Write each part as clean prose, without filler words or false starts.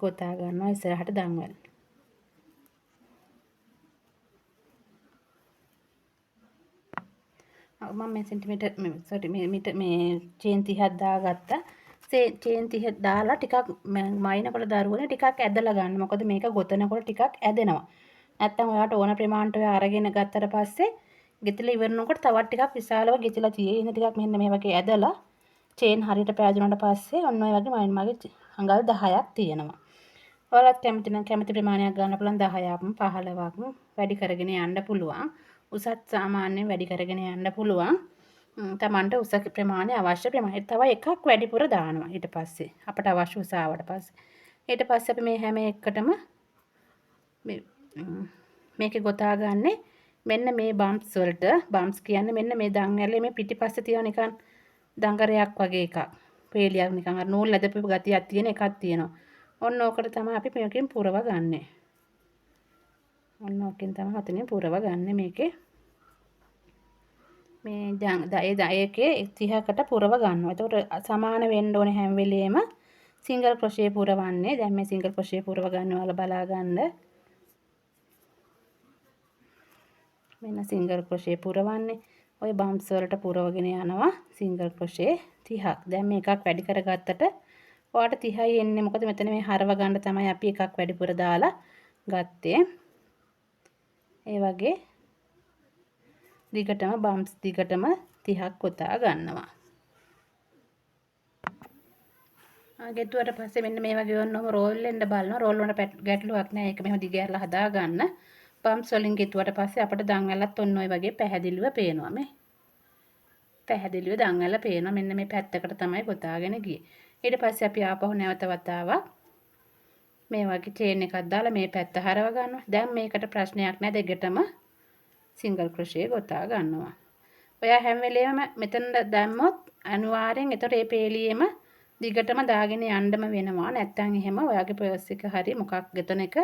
ගොතා ගන්නවා ඉස්සරහට දන්වැල්. මම මේ සෙන්ටිමීටර් මේ සෝරි මේ මීටර් මේ චේන් 30ක් දාගත්තා. චේන් 30 දාලා ටිකක් මයින්කොට දරුවනේ ටිකක් ඇදලා ගන්න. මොකද මේක ගොතනකොට ටිකක් ඇදෙනවා. නැත්තම් ඔයාට ඕන ප්‍රමාණයට ඔයා අරගෙන ගත්තට පස්සේ ගෙතිලා ඉවරනකොට තවත් ටිකක් විශාලව ගෙතිලා තියෙයි. ඉතින් ටිකක් මෙන්න මේ වගේ ඇදලා චේන් හරියට පෑදුනට පස්සේ ඔන්න ඔය වගේ මයින් මගේ අඟල් 10ක් තියෙනවා. ඔයාලත් කැමති නම් කැමති ප්‍රමාණයක් ගන්න පුළුවන් 10ක් 15ක් වැඩි කරගෙන යන්න පුළුවන්. උසත් සාමාන්‍යයෙන් වැඩි කරගෙන යන්න පුළුවන්. තමන්ට උස ප්‍රමාණය අවශ්‍ය ප්‍රමාණය. තව එකක් වැඩිපුර දානවා ඊට පස්සේ. අපට අවශ්‍ය උස ආවට පස්සේ. ඊට පස්සේ අපි මේ හැම එකටම මේකේ ගොතා ගන්නෙ මෙන්න මේ බම්ප්ස් වලට. බම්ප්ස් කියන්නේ මෙන්න මේ දන් ඇලේ මේ පිටිපස්සේ තියෙන නිකන් දඟරයක් වගේ එකක්. පේලියක් නිකන් අර නූල් ඇදපු ගතියක් තියෙන එකක් තියෙනවා. ඔන්න ඕකට තමයි අපි මේකෙන් පුරව ගන්නෙ. ඔන්න ඕකෙන් තමයි ඔතනින් පුරව ගන්නෙ මේකේ. මේ ඒකේ 30කට පුරව ගන්නවා. එතකොට සමාන වෙන්න ඕනේ හැම වෙලේම සිංගල් ක්‍රොෂේ පුරවන්නේ. දැන් මේ සිංගල් ක්‍රොෂේ පුරව ගන්න ඔයාලා බලා ගන්න. මෙන්න සිංගල් ක්‍රොෂේ පුරවන්නේ. ඔය බම්ප්ස් වලට පුරවගෙන යනවා සිංගල් ක්‍රොෂේ 30ක්. දැන් මේ එකක් වැඩි කරගත්තට ඔයාට 30යි එන්නේ. මොකද මෙතන මේ හරව ගන්න තමයි අපි එකක් වැඩිපුර දාලා ගත්තේ. ඒ වගේ දිගටම බම්ප්ස් දිගටම 30ක් ගොතා ගන්නවා. ගෙතුවට පස්සේ මෙන්න මේ වගේ ඔන්නෝම රෝල් වෙන්න බලනවා. රෝල් වුණාට ගැටලුවක් නෑ. ඒක මෙහෙම දිග ඇරලා හදා ගන්න. බම්ප්ස් වලින් ගෙතුවට පස්සේ අපිට දන් ඇලත් ඔන්න ඔය වගේ පැහැදිලිව පේනවා. මේ පැහැදිලිව දන් ඇල පේනවා. මෙන්න මේ පැත්තකට තමයි ගොතාගෙන ගියේ. ඊට පස්සේ අපි ආපහු නැවත වතාවක් මේ වගේ චේන් එකක් දාලා මේ පැත්ත හරව ගන්නවා. දැන් මේකට ප්‍රශ්නයක් නෑ. දෙකටම සිංගල් ක්‍රොෂේ ගොතා ගන්නවා. ඔයා හැම වෙලේම මෙතන දැම්මොත් අනිවාර්යෙන් එතකොට මේ පේලියෙම දිගටම දාගෙන යන්නම වෙනවා. නැත්තම් එහෙම ඔයාගේ පර්ස් එක හරි මොකක් ගෙතන එක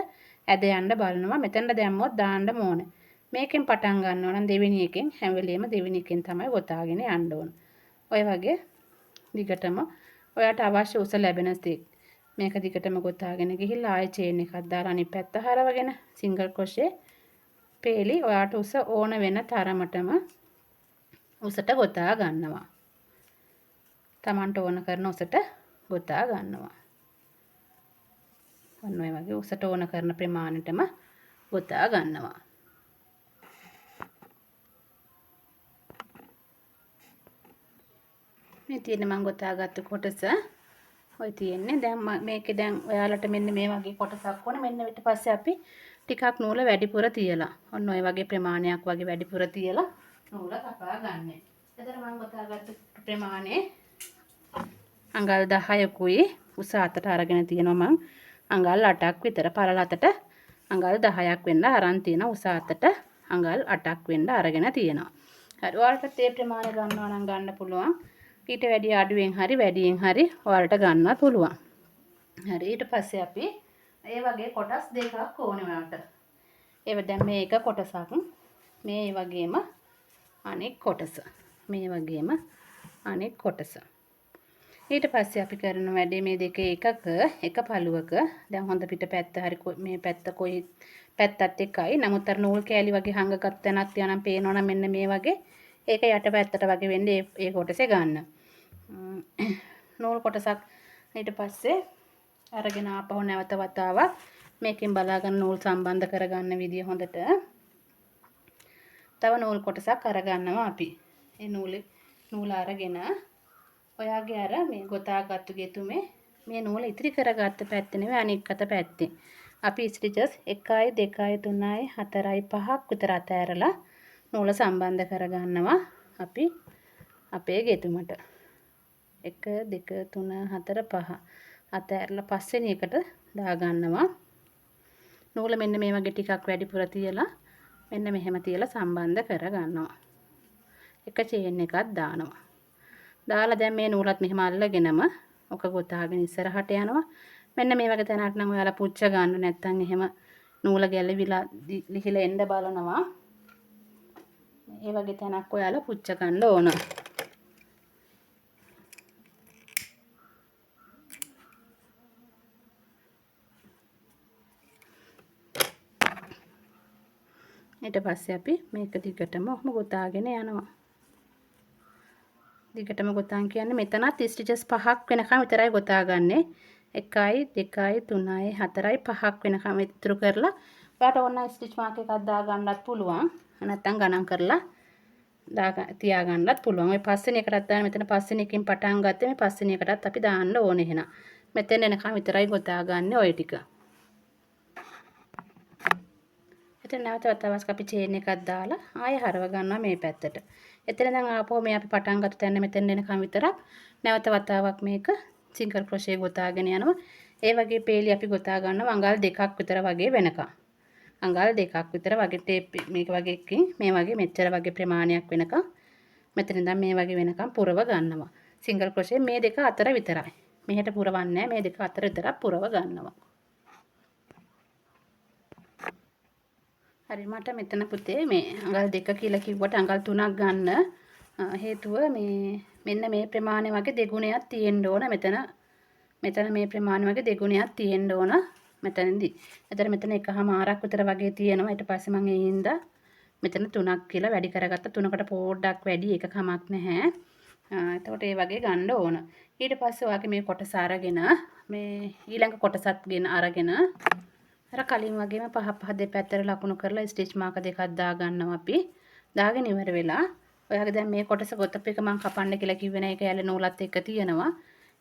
ඇද යන්න බලනවා. මෙතනට දැම්මොත් දාන්න ඕනේ. මේකෙන් පටන් ගන්නවා නම් දෙවෙනි එකෙන් හැම වෙලේම දෙවෙනි එකෙන් තමයි ගොතාගෙන යන්න ඕන. ඔය වගේ දිගටම ඔයාට අවශ්‍ය උස ලැබෙන තෙක් මේක දිගටම ගොතාගෙන ගිහිල්ලා ආයෙ චේන් එකක් දාලා අනිත් පැත්ත හරවගෙන සිංගල් ක්‍රොෂේ පේලි ඔයාට උස ඕන වෙන තරමටම උසට ගොතා ගන්නවා. Tamanට ඕන කරන උසට ගොතා ගන්නවා. ඔන්න ඔය වගේ උසට ඕන කරන ප්‍රමාණයටම ගොතා ගන්නවා. මේ තියෙන මං ගොතාගත්තු කොටස ඔය තියෙන්නේ. දැන් මේකේ දැන් ඔයාලට මෙන්න මේ වගේ කොටසක් ඕනේ. මෙන්න ඊට පස්සේ අපි ටිකක් නූල වැඩිපුර තියලා ඔන්න ඔය වගේ ප්‍රමාණයක් වගේ වැඩිපුර තියලා නූල කපා ගන්න. එතන මං ගොතාගත්තු ප්‍රමාණය අඟල් 10කුයි උස අතට අරගෙන තියෙනවා මං අඟල් 8ක් විතර පළල අතට අඟල් 10ක් වෙන්න අරන් තියෙනවා උස අතට අඟල් 8ක් වෙන්න අරගෙන තියෙනවා. හරි ඔයාලට ඒ ප්‍රමාණය ගන්නවා නම් ගන්න පුළුවන්. ඊට වැඩි අඩුවෙන් හරි වැඩියෙන් හරි ඔයාලට ගන්න පුළුවන්. හරි ඊට පස්සේ අපි ඒ වගේ කොටස් දෙකක් ඕනේ ඔයාලට. ඒව දැන් මේ එක කොටසක් මේ වගේම අනෙක් කොටස. මේ වගේම අනෙක් කොටස. ඊට පස්සේ අපි කරන වැඩේ මේ දෙකේ එකක එක පළුවක දැන් හොඳ පිට පැත්ත හරි මේ පැත්ත කොයි පැත්තත් එකයි. නමුත් අර නූල් කෑලි වගේ හංගගත් තැනක් තියා නම් පේනවා නම් මෙන්න මේ වගේ ඒක යට පැත්තට වගේ වෙන්නේ ඒ කොටසේ ගන්න. නූල් කොටසක් ඊට පස්සේ අරගෙන ආපහු නැවත වතාවක් මේකෙන් බලා ගන්න නූල් සම්බන්ධ කරගන්න විදිය හොඳට. තව නූල් කොටසක් අරගන්නවා අපි. ඒ නූල අරගෙන ඔයාගේ අර මේ ගොතාගත්තු ගෙතුමේ මේ නූල ඉතිරි කරගත්ත පැත්ත නෙවෙයි අනික් අත පැත්තේ. අපි ස්ටිචස් 1යි 2යි 3යි 4යි 5ක් විතර අතෑරලා නූල සම්බන්ධ කරගන්නවා අපි අපේ ගෙතුමට. 1 2 3 4 5 අතෑරලා පස්වෙනි එකට දාගන්නවා. නූල මෙන්න මේ වගේ ටිකක් වැඩිපුර තියලා මෙන්න මෙහෙම තියලා සම්බන්ධ කරගන්නවා. එක චේන් එකක් දානවා. දාලා දැන් මේ නූලත් මෙහෙම අල්ලගෙනම ඔක ගොතාගෙන ඉස්සරහට යනවා. මෙන්න මේ වගේ තැනක් නම් ඔයාලා පුච්ච ගන්න නැත්නම් එහෙම නූල ගැලවිලා ලිහිලා එන්න බලනවා. ඒ වගේ තැනක් ඔයාලා පුච්ච ගන්න ඕන. ඊට පස්සේ අපි මේක දිගටම ඔහොම ගොතාගෙන යනවා. දිගටම ගොතාන් කියන්නේ මෙතනත් ස්ටිචස් 5ක් වෙනකම් විතරයි ගොතාගන්නේ. 1යි 2යි 3යි 4යි 5ක් වෙනකම් ඉතුරු කරලා ඔයාට ඕන නම් ස්ටිච් මාක් එකක් දාගන්නත් පුළුවන්. නැත්නම් ගණන් කරලා තියාගන්නත් පුළුවන්. ඔය පස්වෙනි එකටත් දාන්න. මෙතන පස්වෙනි එකකින් පටන් ගත්තේ මේ පස්වෙනි එකටත් අපි දාන්න ඕනේ එහෙනම්. මෙතෙන් එනකම් විතරයි ගොතාගන්නේ ඔය ටික. එතන නැවත වතාවක් අපි චේන් එකක් දාලා ආයෙ හරව ගන්නවා මේ පැත්තට. එතන දැන් ආපහු මේ අපි පටන් ගත්ත තැන මෙතෙන් එනකම් විතරක් නැවත වතාවක් මේක සිංගල් ක්‍රොෂේ ගොතාගෙන යනවා. ඒ වගේ පේලි අපි ගොතා ගන්නවා අඟල් දෙකක් විතර වගේ වෙනකම්. අඟල් දෙකක් විතර වගේ ටේප් මේක වගේ එකකින් මේ වගේ මෙච්චර වගේ ප්‍රමාණයක් වෙනකම් මෙතන ඉඳන් මේ වගේ වෙනකම් පුරව ගන්නවා. සිංගල් ක්‍රොෂේ මේ දෙක අතර විතරයි. මෙහෙට පුරවන්නේ නැහැ. මේ දෙක අතර විතරක් පුරව ගන්නවා. හරි, මට මෙතන පුතේ මේ අඟල් දෙක කියලා කිව්වට අඟල් තුනක් ගන්න හේතුව මේ මෙන්න මේ ප්‍රමාණය වගේ දෙගුණයක් තියෙන්න ඕන මෙතන. මෙතන මේ ප්‍රමාණය වගේ දෙගුණයක් තියෙන්න ඕන මෙතනදී. එතන මෙතන එකහමාරක් විතර වගේ තියෙනවා. ඊට පස්සේ මං ඒ හින්දා මෙතන තුනක් කියලා වැඩි කරගත්තා. තුනකට පොඩ්ඩක් වැඩි, ඒක කමක් නැහැ. එතකොට ඒ වගේ ගන්න ඕන. ඊට පස්සේ ඔයාගේ මේ කොටස අරගෙන මේ ඊළඟ කොටසත් ගෙන අරගෙන අර කලින් වගේම පහ පහ දෙපැත්තට ලකුණු කරලා ස්ටිච් මාක දෙකක් දාගන්නවා අපි. දාගෙන ඉවර වෙලා ඔයාගේ දැන් මේ කොටස ගොතපු එක මං කපන්න කියලා කිව්වේ නෑ. ඒක ඇල නූලත් එක්ක තියෙනවා.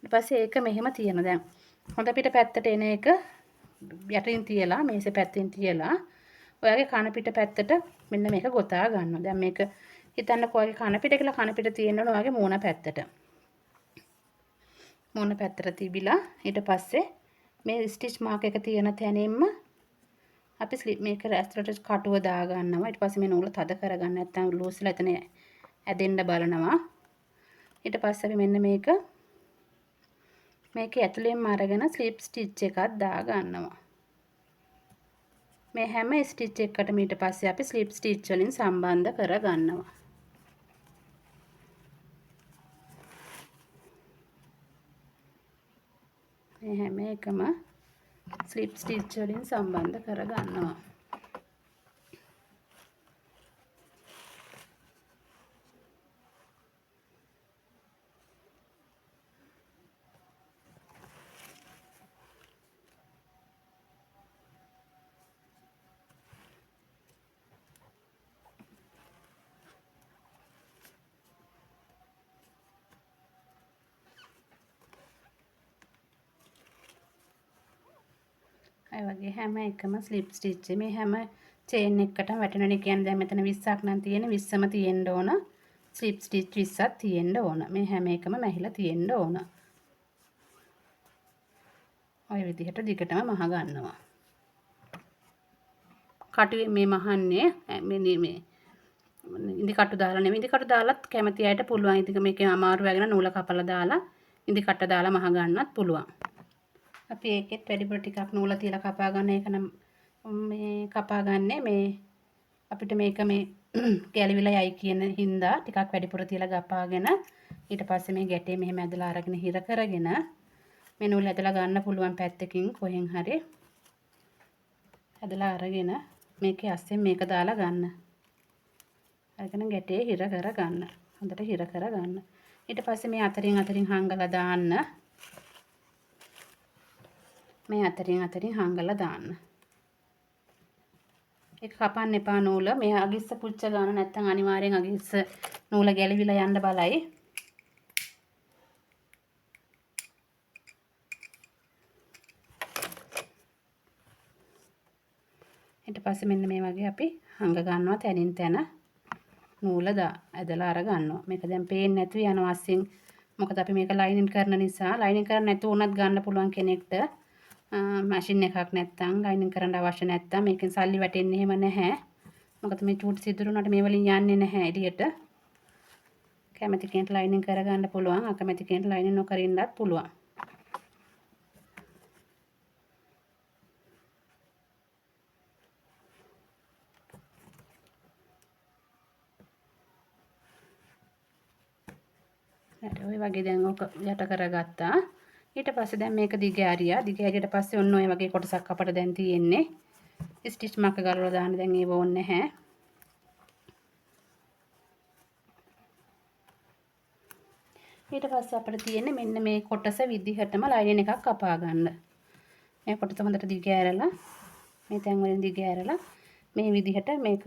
ඊට පස්සේ ඒක මෙහෙම තියෙනවා. දැන් හොඳ පිට පැත්තට එන එක යටින් තියලා මේසෙ පැත්තෙන් තියලා ඔයාගේ කන පිට පැත්තට මෙන්න මේක ගොතා ගන්නවා. දැන් මේක හිතන්නකෝ ඔයාගේ කන පිට කියලා කන පිට තියෙන්න ඕන ඔයාගේ මූණ පැත්තට. මූණ පැත්තට තිබිලා ඊට පස්සේ මේ ස්ටිච් මාක් එක තියෙන තැනින්ම අපි ස්ලිප් මේක ඇතුළට කටුව දාගන්නවා. ඊට පස්සේ මේ නූල තද කරගන්න නැත්නම් ලූස්ලා එතන ඇදෙන්න බලනවා. ඊට පස්සේ අපි මෙන්න මේකේ ඇතුළෙන්ම අරගෙන ස්ලිප් ස්ටිච් එකක් දාගන්නවා. මේ හැම ස්ටිච් එකකටම ඊට පස්සේ අපි ස්ලිප් ස්ටිච් වලින් සම්බන්ධ කරගන්නවා. මේ හැම එකම ස්ලිප් ස්ටිච් වලින් සම්බන්ධ කරගන්නවා. ඒ වගේ හැම එකම ස්ලිප් ස්ටිච් මේ හැම චේන් එකකටම වැටෙනනේ කියන්නේ දැන් මෙතන 20ක් නම් තියෙන 20ම තියෙන්න ඕන. ස්ලිප් ස්ටිච් 20ක් තියෙන්න ඕන. මේ හැම එකම මැහිලා තියෙන්න ඕන. ඔය විදිහට දිගටම මහ ගන්නවා. කටුවෙන් මේ මහන්නේ, මේ ඉදි කටු දාලා නෙමෙයි. ඉදි කටු දාලත් කැමති අයට පුළුවන්. ඉතින් මේකේ අමාරු වෙගෙන නූල කපලා දාලා ඉදි කට දාලා මහ ගන්නත් පුළුවන්. අපි ඒකෙත් වැඩිපුර ටිකක් නූල තියලා කපා ගන්න. ඒක නම් මේ කපා ගන්නේ මේ අපිට මේක මේ ගැලවිලා යයි කියන හින්දා ටිකක් වැඩිපුර තියලා ගපාගෙන ඊට පස්සේ මේ ගැටේ මෙහෙම ඇදලා අරගෙන හිර කරගෙන මේ නූල ඇදලා ගන්න පුළුවන් පැත්තකින් කොහෙන් හරි ඇදලා අරගෙන මේකේ අස්සෙන් මේක දාලා ගන්න. අරගෙන ගැටේ හිර කර ගන්න. හොඳට හිර කර ගන්න. ඊට පස්සේ මේ අතරින් අතරින් හංගලා දාන්න. මේ අතරින් අතරින් හංගලා දාන්න. ඒක කපන්න එපා නූල. මේ අගිස්ස පුච්ච ගන්න නැත්නම් අනිවාර්යෙන් අගිස්ස නූල ගැලවිලා යන්න බලයි. ඊට පස්සේ මෙන්න මේ වගේ අපි හංග ගන්නවා තැනින් තැන නූල ඇදලා අර ගන්නවා. මේක දැන් පේන්නේ නැතුව යනවා අස්සෙන්. මොකද අපි මේක ලයිනින් කරන නිසා ලයිනින් කරන්න නැතුව වුණත් ගන්න පුළුවන් කෙනෙක්ට. මැෂින් එකක් නැත්තම් ලයිනින් කරන්න අවශ්‍ය නැත්තම් මේකෙන් සල්ලි වැටෙන්නේ එහෙම නැහැ. මොකද මේ චූටි සිදුරු උනාට මේ වලින් යන්නේ නැහැ එළියට. කැමති කෙනෙක්ට ලයිනින් කරගන්න පුළුවන්, අකමැති කෙනෙක්ට ලයිනින් නොකර ඉන්නත් පුළුවන්. හරි, ඔය වගේ දැන් ඔක යට කරගත්තා. ඊට පස්සේ දැන් මේක දිග ඇරියා. දිග ඇරියට පස්සේ ඔන්න ඔය වගේ කොටසක් අපට දැන් තියෙන්නේ. ස්ටිච් මාක් ගලවලා දාන්න දැන් ඒව ඕනේ නැහැ. ඊට පස්සේ අපිට තියෙන්නේ මෙන්න මේ කොටස විදිහටම ලයිනින් එකක් කපා ගන්න. මේ කොටස හොඳට දිග ඇරලා මේ තැන් වලින් දිග ඇරලා මේ විදිහට මේක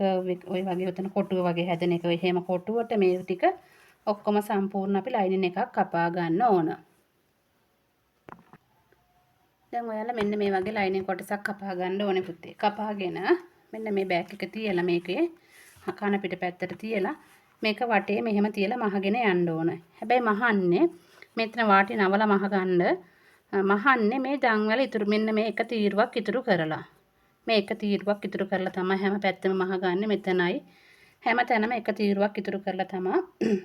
ඔය වගේ උතන කොටුව වගේ හැදෙන එක එහෙම කොටුවට මේ ටික ඔක්කොම සම්පූර්ණ අපි ලයිනින් එකක් කපා ගන්න ඕන. දැන් ඔයාලා මෙන්න මේ වගේ ලයිනින් කොටසක් කපා ගන්න ඕනේ පුතේ. කපාගෙන මෙන්න මේ බෑග් එක තියලා මේකේ කන පිට පැත්තට තියලා මේක වටේ මෙහෙම තියලා මහගෙන යන්න ඕන. හැබැයි මහන්නේ මෙතන වාටි නවලා මහගන්න. මහන්නේ මේ දන්වැල ඉතුරු මෙන්න මේ එක තීරුවක් ඉතුරු කරලා. මේ එක තීරුවක් ඉතුරු කරලා තමයි හැම පැත්තෙම මහගන්නේ. මෙතනයි හැම තැනම එක තීරුවක් ඉතුරු කරලා තමයි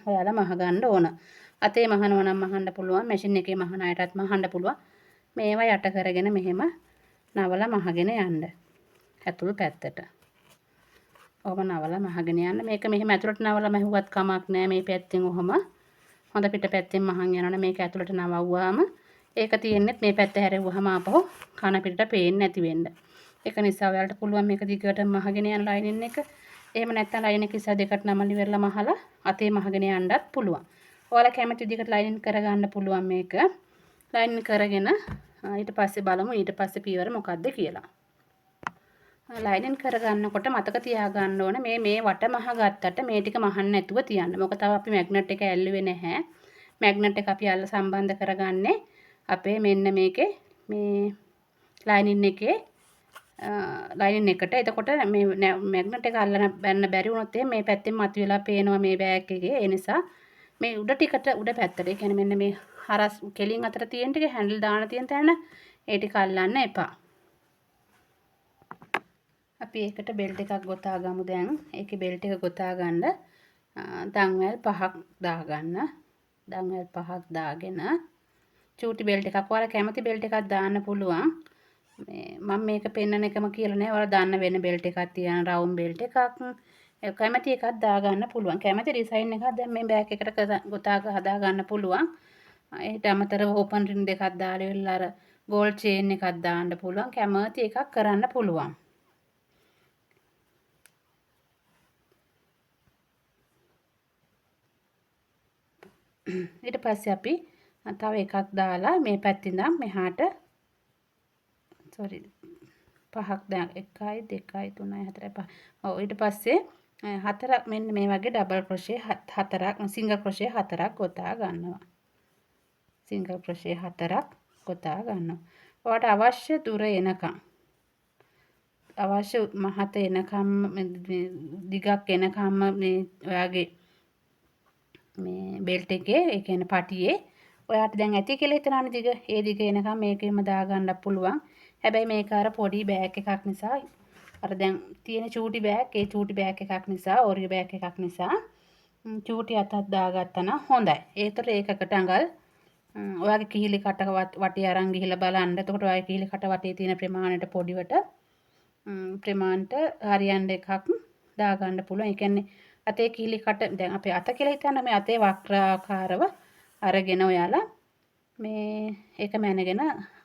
ඔයාලා මහගන්න ඕන. අතේ මහනවා නම් මහන්න පුළුවන්, මැෂින් එකේ මහන අයටත් මහන්න පුළුවන්. මේවා යට කරගෙන මෙහෙම නවලා මහගෙන යන්න. ඇතුල් පැත්තට. ඔහොම නවලා මහගෙන යන්න. මේක මෙහෙම ඇතුළට නවලා මැහුවත් කමක් නෑ. මේ පැත්තෙන් ඔහොම හොඳ පිට පැත්තෙන් මහන් යනවනේ. මේක ඇතුළට නවවුවාම ඒක තියෙන්නෙත් මේ පැත්ත හැරෙව්වහම ආපහු කන පිටට පේන්නේ නැති වෙන්න. ඒක නිසා ඔයාලට පුළුවන් මේක දිගට මහගෙන යන ලයිනින් එක. එහෙම නැත්නම් ලයින් එක ඉස්සා දෙකට නමලි වෙරලා මහලා අතේ මහගෙන යන්නත් පුළුවන්. ඔයාලා කැමති විදිහකට ලයිනින් කරගන්න පුළුවන් මේක. ලයිනින් කරගෙන ඊට පස්සේ බලමු ඊට පස්සේ පියවර මොකද්ද කියලා. ලයිනින් කරගන්නකොට මතක තියාගන්න ඕන මේ වට මහ ගත්තට මේ ටික මහන්න නැතුව තියන්න. මොකද තව අපි මැග්නට් එක ඇල්ලුවේ නැහැ. මැග්නට් එක අපි අල්ල සම්බන්ධ කරගන්නේ අපේ මෙන්න මේකේ මේ ලයිනින් එකේ ලයිනින් එකට. එතකොට මේ මැග්නට් එක අල්ලන බැන්න බැරි වුණොත් එහෙනම් මේ පැත්තෙන් මතුවලා පේනවා මේ බෑග් එකේ. ඒ නිසා මේ උඩ ටිකට උඩ පැත්තට, ඒ කියන්නේ මෙන්න මේ හරස් කෙලින් අතර තියෙන ටික හැන්ඩල් දාන තියෙන තැන ඒ ටික අල්ලන්න එපා. අපි ඒකට බෙල්ට් එකක් ගොතා ගමු දැන්. ඒකේ බෙල්ට් එක ගොතා ගන්න දන්වැල් පහක් දාගන්න. දන්වැල් පහක් දාගෙන චූටි බෙල්ට් එකක් ඔයාලා කැමති බෙල්ට් එකක් දාන්න පුළුවන්. මේ මම මේක පෙන්නන එකම කියලා නෑ. ඔයාලා දාන්න වෙන බෙල්ට් එකක් තියන රවුම් බෙල්ට් එකක් ඒ කැමති එකක් දාගන්න පුළුවන්. කැමති ඩිසයින් එකක් දැන් මේ බෑග් එකට ගොතා හදා ගන්න පුළුවන්. ඊට අමතරව ඕපන් රින් දෙකක් දාලා ඉවරලා අර ගෝල්ඩ් චේන් එකක් දාන්න පුළුවන්. කැමති එකක් කරන්න පුළුවන්. ඊට පස්සේ අපි තව එකක් දාලා මේ පැත්තෙන් ඉඳන් මෙහාට සෝරි පහක් දැන් 1 2 3 4 5. ඔව් ඊට පස්සේ හතරක් මෙන්න මේ වගේ ඩබල් ක්‍රොෂේ හතරක් සිංගල් ක්‍රොෂේ හතරක් ගොතා ගන්නවා. සිංගල් ක්‍රොෂේ හතරක් ගොතා ගන්නවා. ඔයාට අවශ්‍ය දුර එනකම් අවශ්‍ය මහත එනකම් දිගක් එනකම්ම මේ ඔයාගේ මේ බෙල්ට් එකේ ඒ කියන්නේ පටියේ ඔයාට දැන් ඇති කියලා හිතනවනේ දිග. ඒ දිග එනකම් මේකෙම දාගන්න පුළුවන්. හැබැයි මේක අර පොඩි බෑග් එකක් නිසා අර දැන් තියෙන චූටි බෑග්, ඒ චූටි බෑග් එකක් නිසා, ඔරියෝ බෑග් එකක් නිසා චූටි අතක් දාගත්තා නම් හොඳයි. ඒතර ඒකකට අඟල් ඔයාගේ කිහිලි කට වටේ අරන් ගිහිල්ලා බලන්න. එතකොට ඔයාගේ කිහිලි කට වටේ තියෙන ප්‍රමාණයට පොඩිවට ප්‍රමාණයට හරියන්න එකක් දාගන්න පුළුවන්. ඒ කියන්නේ අතේ කිහිලි කට දැන් අපේ අත කියලා හිතන්න මේ අතේ වක්‍රාකාරව අරගෙන ඔයාලා මේ ඒක මැනගෙන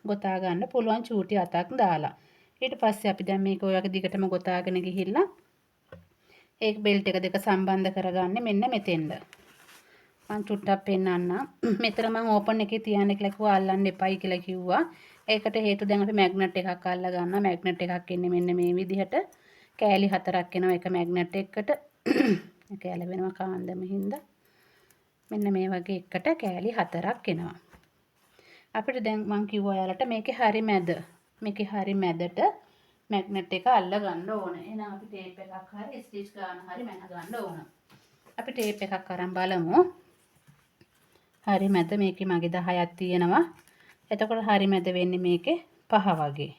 ගොතා ගන්න පුළුවන් චූටි අතක් දාලා. ඊට පස්සේ අපි දැන් මේක ඔය වගේ දිගටම ගොතාගෙන ගිහිල්ලා ඒ බෙල්ට් එක දෙක සම්බන්ධ කරගන්නේ මෙන්න මෙතෙන්ද. මං චුට්ටක් පෙන්නන්නම්. මෙතන මං ඕපන් එකේ තියන්න කියලා කිව්වා, අල්ලන්න එපයි කියලා කිව්වා. ඒකට හේතුව දැන් අපි මැග්නට් එකක් අල්ල ගන්නවා. මැග්නට් එකක් එන්නේ මෙන්න මේ විදිහට. කෑලි හතරක් එනවා එක මැග්නට් එකකට. ඒක ඇලවෙනවා කාන්දම හින්දා. මෙන්න මේ වගේ එකට කෑලි හතරක් එනවා. අපිට දැන් මං කිව්වා ඔයාලට මේකේ හරි මැද. මේකේ හරි මැදට මැග්නට් එක අල්ල ගන්න ඕන. එහෙනම් අපි ටේප් එකක් හරි ස්ටිච් ගන්න හරි මැන ගන්න ඕන. අපි ටේප් එකක් අරන් බලමු. හරි මැද මේකේ මගේ 10ක් තියෙනවා. එතකොට හරි මැද වෙන්නේ මේකේ 5 වගේ.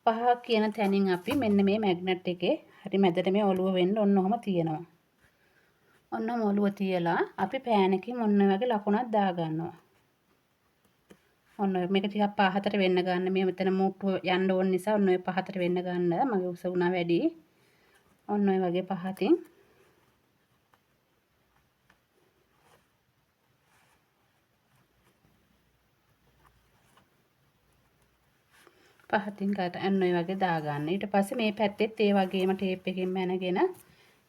5 කියන තැනින් අපි මෙන්න මේ මැග්නට් එකේ හරි මැදට මේ ඔළුව වෙන්න ඔන්න ඔහම තියෙනවා. ඔන්න ඔහම ඔළුව තියලා අපි පෑනකින් ඔන්න ඔය වගේ ලකුණක් දාගන්නවා. ඔන්න ඔය මේක ටිකක් පහතට වෙන්න ගන්න. මේ මෙතන මූට්ටුව යන්න ඕන නිසා ඔන්න ඔය පහතට වෙන්න ගන්න. මගේ උස වුණා වැඩි. ඔන්න ඔය වගේ පහතින් පහතින් ගන්න ඔන්න ඔය වගේ දාගන්න. ඊට පස්සේ මේ පැත්තෙත් ඒ වගේම ටේප් එකකින් මැනගෙන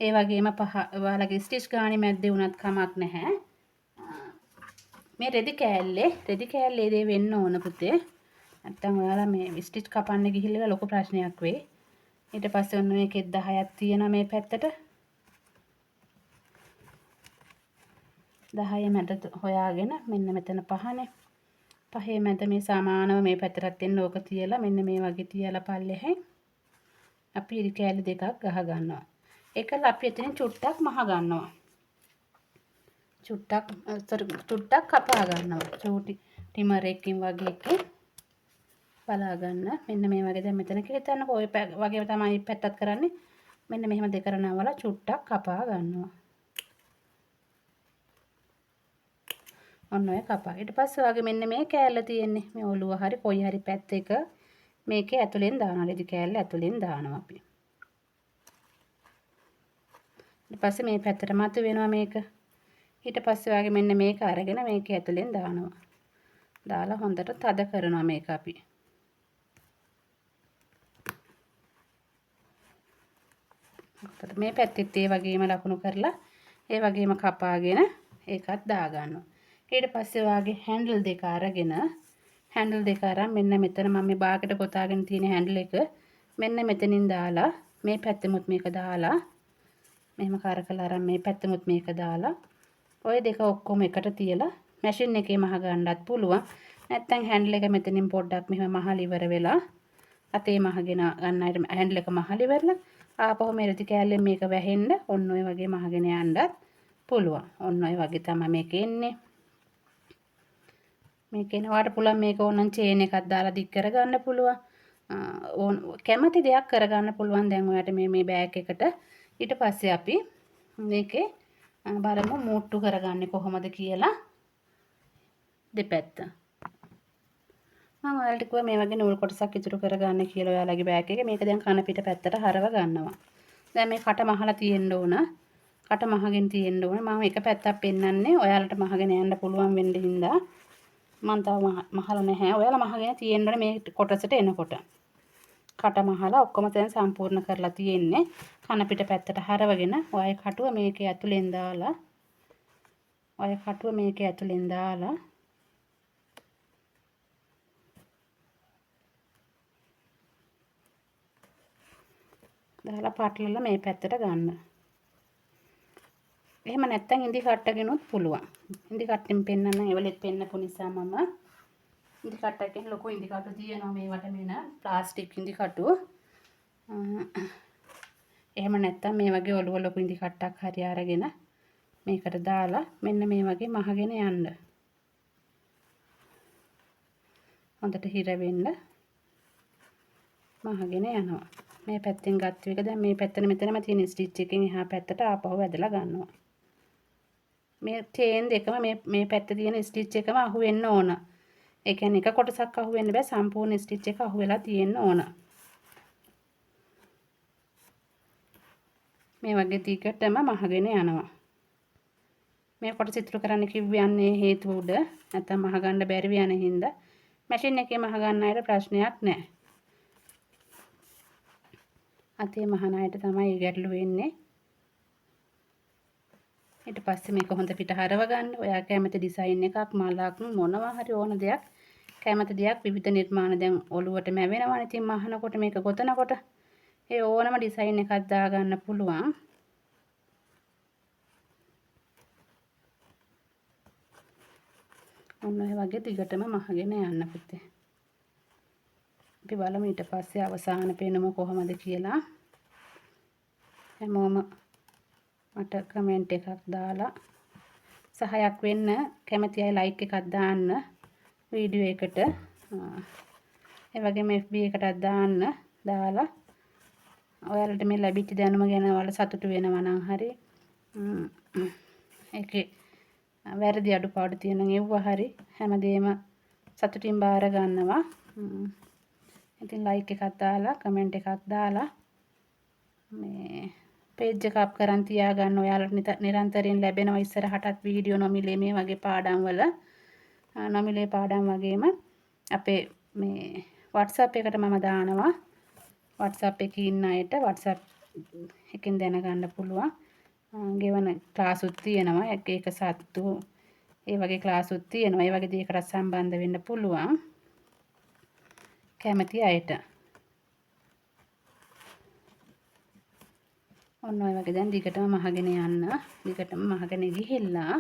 ඒ වගේම පහ ඔයාලගේ ස්ටිච් ගානේ මැද්දේ වුණත් කමක් නැහැ. මේ රෙදි කෑල්ලේ දේ වෙන්න ඕන පුතේ. නැත්තම් ඔයාලා මේ ස්ටිච් කපන්න ගිහිල්ලා ලොකු ප්‍රශ්නයක් වෙයි. ඊට පස්සේ ඔන්න මේකෙත් 10ක් තියෙනවා මේ පැත්තට. 10 මැද හොයාගෙන මෙන්න මෙතන පහනේ. පහේ මැද මේ සමානව මේ පැත්තටත් එන්න ඕක තියලා මෙන්න මේ වගේ තියලා පල්ලෙහෙන් අපි ඉරි කෑලි දෙකක් ගහ ගන්නවා. ඒකල අපි එතනින් චුට්ටක් මහ ගන්නවා. චුට්ටක් කපා ගන්නවා. චූටි ටිමර් එකකින් වගේ එකකින් බලා ගන්න. මෙන්න මේ වගේ දැන් මෙතන කියලා හිතන්නකෝ ඔය වගේම තමයි පැත්තත් කරන්නේ. මෙන්න මෙහෙම දෙකර නවලා චුට්ටක් කපා ගන්නවා. ඔන්න ඔය කපා. ඊට පස්සේ ඔයාගේ මෙන්න මේ කෑල්ල තියෙන්නේ. මේ ඔළුව හරි කොයි හරි පැත්ත එක මේකේ ඇතුලෙන් දානවා. රෙදි කෑල්ල ඇතුලෙන් දානවා අපි. ඊට පස්සේ මේ පැත්තට මතු වෙනවා මේක. ඊට පස්සේ ඔයාගේ මෙන්න මේක අරගෙන මේකේ ඇතුලෙන් දානවා. දාලා හොඳට තද කරනවා මේක අපි. මේ පැත්තෙත් ඒ වගේම ලකුණු කරලා ඒ වගේම කපාගෙන ඒකත් දාගන්නවා. ඊට පස්සේ ඔයාගේ හැන්ඩල් දෙක අරගෙන හැන්ඩල් දෙක අරන් මෙන්න මෙතන මම මේ බාගෙට ගොතාගෙන තියෙන හැන්ඩල් එක මෙන්න මෙතනින් දාලා මේ පැත්තෙමුත් මේක දාලා මෙහෙම කරකලා අරන් මේ පැත්තෙමුත් මේක දාලා ඔය දෙක ඔක්කොම එකට තියලා මැෂින් එකේ මහ ගන්නත් පුළුවන්. නැත්නම් හැන්ඩල් එක මෙතනින් පොඩ්ඩක් මෙහෙම මහල ඉවර වෙලා අතේ මහගෙන ගන්න අයට හැන්ඩල් එක මහල ඉවරලා ආපහු මේ රෙදි කෑල්ලෙන් මේක වැහෙන්න ඔන්න ඔය වගේ මහගෙන යන්නත් පුළුවන්. ඔන්න ඔය වගේ තමයි මේක එන්නේ. මේක එනවාට පුළුවන් මේක ඕනනම් චේන් එකක් දාලා දික් කරගන්න පුළුවන්. ඕන කැමති දෙයක් කරගන්න පුළුවන් දැන් ඔයාට මේ බෑග් එකට. ඊට පස්සේ අපි මේකේ බලමු මූට්ටු කරගන්නේ කොහොමද කියලා දෙපැත්ත. මම ඔයාලට කිව්වා මේ වගේ නූල් කොටසක් ඉතුරු කරගන්න කියලා ඔයාලගේ බෑග් එකේ. මේක දැන් කන පිට පැත්තට හරව ගන්නවා. දැන් මේ කට මහලා තියෙන්න ඕන. කට මහගෙන තියෙන්න ඕන. මම එක පැත්තක් පෙන්නන්නේ ඔයාලට මහගෙන යන්න පුළුවන් වෙන්න හින්දා. මං තව මහලා නැහැ. ඔයාලා මහගෙන තියෙන්න ඕනේ මේ කොටසට එනකොට. කට මහලා ඔක්කොම දැන් සම්පූර්ණ කරලා තියෙන්නේ. කන පිට පැත්තට හරවගෙන ඔය කටුව මේකේ ඇතුලෙන් දාලා ඔය කටුව මේකේ ඇතුලෙන් දාලා දාලා පටලලා මේ පැත්තට ගන්න. එහෙම නැත්නම් ඉඳි කට්ටගෙනුත් පුළුවන්. ඉඳි කට්ටෙන් පෙන්නන්න ඒවලෙත් පෙන්නපු නිසා මම ඉඳි කට්ටකින් ලොකු ඉඳි කටු තියෙනවා මේවට මෙන ප්ලාස්ටික් ඉඳි කටු. එහෙම නැත්නම් මේ වගේ ඔළුව ලොකු ඉඳි කට්ටක් හරි අරගෙන මේකට දාලා මෙන්න මේ වගේ මහගෙන යන්න. හොඳට හිර වෙන්න මහගෙන යනවා. මේ පැත්තෙන් ගත්ත එක දැන් මේ පැත්තන මෙතනම තියෙන ස්ටිච් එකෙන් එහා පැත්තට ආපහු ඇදලා ගන්නවා. මේ චේන් දෙකම මේ පැත්තේ තියෙන ස්ටිච් එකම අහු වෙන්න ඕන. ඒ කියන්නේ එක කොටසක් අහු වෙන්න බෑ, සම්පූර්ණ ස්ටිච් එක අහු වෙලා තියෙන්න ඕන. මේ වගේ දිගටම මහගෙන යනවා. මේ කොටස ඉතුරු කරන්න කිව්වේ යන්නේ හේතුව උඩ නැත්තම් මහ ගන්න බැරි වෙන හින්දා මැෂින් එකේ මහ ගන්න අයට ප්‍රශ්නයක් නෑ. අතේ මහන අයට තමයි ඒ ගැටලු වෙන්නේ. ඊට පස්සේ මේක හොඳ පිට හරව ගන්න. ඔයා කැමති ඩිසයින් එකක්, මලක්, මොනවා හරි ඕන දෙයක්, කැමති දෙයක් විවිධ නිර්මාණ දැන් ඔලුවට මැවෙනවනේ. ඉතින් මහනකොට මේක ගොතනකොට ඒ ඕනම ඩිසයින් එකක් දාගන්න පුළුවන්. ඔන්න ඔය වගේ දිගටම මහගෙන යන්න පුතේ. අපි බලමු ඊට පස්සේ අවසාන පෙනුම කොහොමද කියලා. හැමෝම මට කමෙන්ට් එකක් දාලා සහයක් වෙන්න කැමති අය ලයික් එකක් දාන්න වීඩියෝ එකට. ඒ වගේම FB එකටත් දාන්න. දාලා ඔයාලට මේ ලැබිච්ච දැනුම ගැන ඔයාලා සතුටු වෙනවා නම් හරි, ඒකේ වැරදි අඩුපාඩු තියෙන නම් එව්වා හරි හැමදේම සතුටින් බාර ගන්නවා. ඉතින් ලයික් එකක් දාලා කමෙන්ට් එකක් දාලා මේ පේජ් එක අප් කරන් තියාගන්න. ඔයාලට නිරන්තරයෙන් ලැබෙනවා ඉස්සරහටත් වීඩියෝ නොමිලේ මේ වගේ පාඩම් වල. නොමිලේ පාඩම් වගේම අපේ මේ WhatsApp එකට මම දානවා. WhatsApp එකේ ඉන්න අයට WhatsApp එකෙන් දැනගන්න පුළුවන්. ගෙවන ක්ලාසුත් තියෙනවා. එක එක සත්තු, ඒ වගේ ක්ලාස් උත් තියෙනවා. ඒ වගේ දේකට සම්බන්ධ වෙන්න පුළුවන් කැමති අයට. ඔන්න ඔය වගේ දැන් දිගටම මහගෙන යන්න. දිගටම මහගෙන ගිහිල්ලා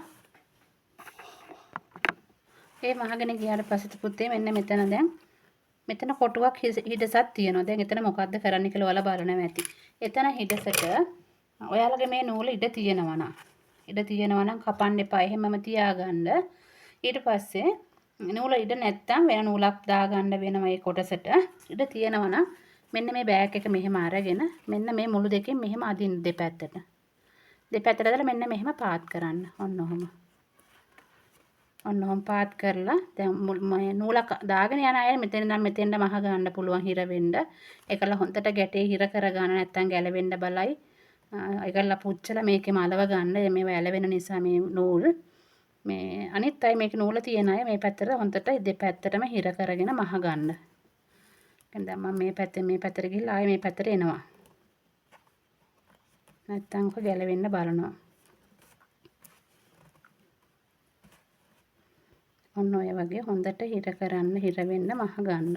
ඒ මහගෙන ගියාට පස්සේ පුතේ මෙන්න මෙතන දැන් මෙතන කොටුවක් හිඩසක් තියෙනවා. දැන් එතන මොකද්ද කරන්න කියලා ඔයාලා බලනවා ඇති. එතන හිඩසට ඔයාලගේ මේ නූල ඉඩ තියෙනවා නම් ඉඩ තියෙනවා නම් කපන්න එපා. එහෙමම තියාගන්න. ඊට පස්සේ නූල ඉඩ නැත්තම් වෙන නූලක් දාගන්න වෙනවා මේ කොටසට. ඉඩ තියෙනවා නම් මෙන්න මේ බෑග් එක මෙහෙම අරගෙන මෙන්න මේ මුළු දෙකෙන් මෙහෙම අදින්න දෙපැත්තට. දෙපැත්තට දාලා මෙන්න මෙහෙම පාත් කරන්න. ඔන්න ඔහොම. ඔන්න ඔහොම පාත් කරලා දැන් මේ නූල දාගෙන යන අය මෙතන ඉඳන් මෙතෙන්ට මහ ගන්න පුළුවන් හිර වෙන්න. ඒකල හොඳට ගැටේ හිර කර ගන්න නැත්තම් ගැලවෙන්න බලයි. ඒකල පුච්චලා මේකෙම අලව ගන්න. මේවා ඇලවෙන නිසා මේ නූල් මේ අනිත් අය මේකේ නූල තියෙන අය මේ පැත්තට හොඳට දෙපැත්තටම හිර කරගෙන මහ ගන්න. දැන් මම මේ පැත්තෙන් මේ පැත්තට ගිහිල්ලා ආයෙ මේ පැත්තට එනවා. නැත්තම් ඔක ගැලවෙන්න බලනවා. ඔන්න ඔය වගේ හොඳට හිර කරන්න, හිර වෙන්න මහ ගන්න.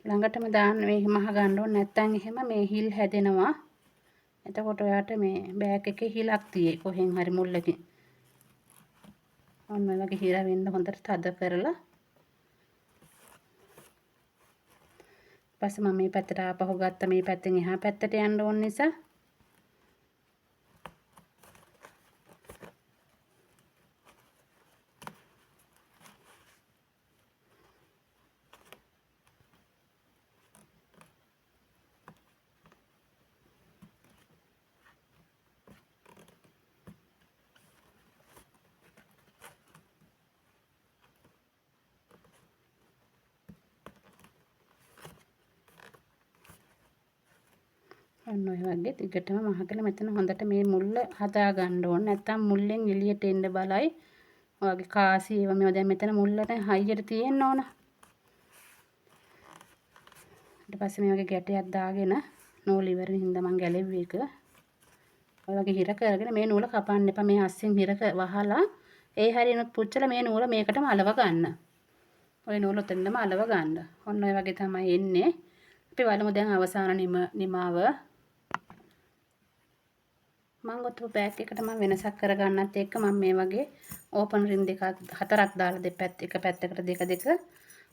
ළඟටම දාන්න මේ මහ ගන්න ඕනේ. නැත්තම් එහෙම මේ හිල් හැදෙනවා. එතකොට ඔයාට මේ බෑග් එකේ හිලක් තියෙයි කොහෙන් හරි මුල්ලකින්. ඔන්න ඔය වගේ හිර වෙන්න හොඳට තද කරලා පස්සේ මම මේ පැත්තට ආපහු ගත්තා. මේ පැත්තෙන් එහා පැත්තට යන්න ඕන නිසා. ඔන්න ඔය වගේ දිගටම මහකල මෙතන හොඳට මේ මුල්ල හදා ගන්න ඕන. නැත්තම් මුල්ලෙන් එළියට එන්න බලයි. ඔයගේ කාසි ඒවා මේවා දැන් මෙතන මුල්ලට හයියට තියෙන්න ඕන. ඊට පස්සේ මේ වගේ ගැටයක් දාගෙන නූල් ඉවර හින්දා මං ගැලෙව්වේ එක. ඔය වගේ හිර කරගෙන මේ නූල කපන්න එපා. මේ අස්සෙන් හිර වහලා ඒ හරියනොත් පුච්චලා මේ නූල මේකටම අලව ගන්න. ඔය නූල ඔතනම අලව ගන්න. ඔන්න ඔය වගේ තමයි එන්නේ. අපි බලමු දැන් අවසාන නිමාව. මං ගොතපු බෑග් එකට මං වෙනසක් කරගන්නත් එක්ක මං මේ වගේ ඕපන් රින් දෙකක් හතරක් දාලා දෙපැත්ත එක පැත්තකට දෙක දෙක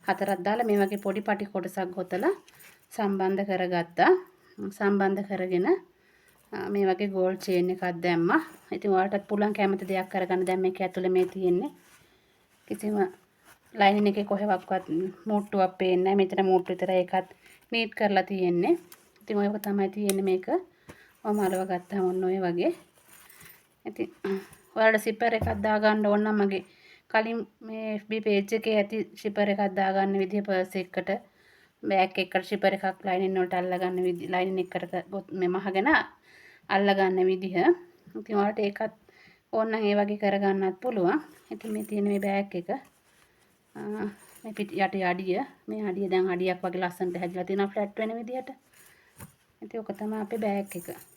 හතරක් දාලා මේ වගේ පොඩි පටි කොටසක් ගොතලා සම්බන්ධ කරගත්තා. සම්බන්ධ කරගෙන මේ වගේ ගෝල්ඩ් චේන් එකක් දැම්මා. ඉතින් ඔයාලටත් පුළුවන් කැමති දෙයක් කරගන්න. දැන් මේක ඇතුලේ මේ තියෙන්නේ කිසිම ලයිනින් එකේ කොහෙවත් මූට්ටුවක් පේන්නේ නැහැ. මෙතන මූට්ටු විතරයි ඒකත් නීට් කරලා තියෙන්නේ. ඉතින් ඔය තමයි තියෙන්නේ මේක. ඔහොම අලව ගත්තාම ඔන්න ඔය වගේ. ඉතින් ඔයාලට සිපර් එකක් දාගන්න ඕන නම් මගේ කලින් මේ FB page එකේ ඇති සිපර් එකක් දාගන්න විදිහ පර්ස් එකකට බෑග් එකකට සිපර් එකක් ලයිනින් වලට අල්ලගන්න විදිහ ලයිනින් එකකට මේ මහගෙන අල්ලගන්න විදිහ. ඉතින් ඔයාලට ඒකත් ඕන නම් ඒ වගේ කරගන්නත් පුළුවන්. ඉතින් මේ තියෙන මේ බෑග් එක මේ පිට යට අඩිය මේ අඩිය දැන් අඩියක් වගේ ලස්සනට හැදිලා තියෙනවා ෆ්ලැට් වෙන විදිහට. ඉතින් ඔක තමයි අපේ බෑග් එක.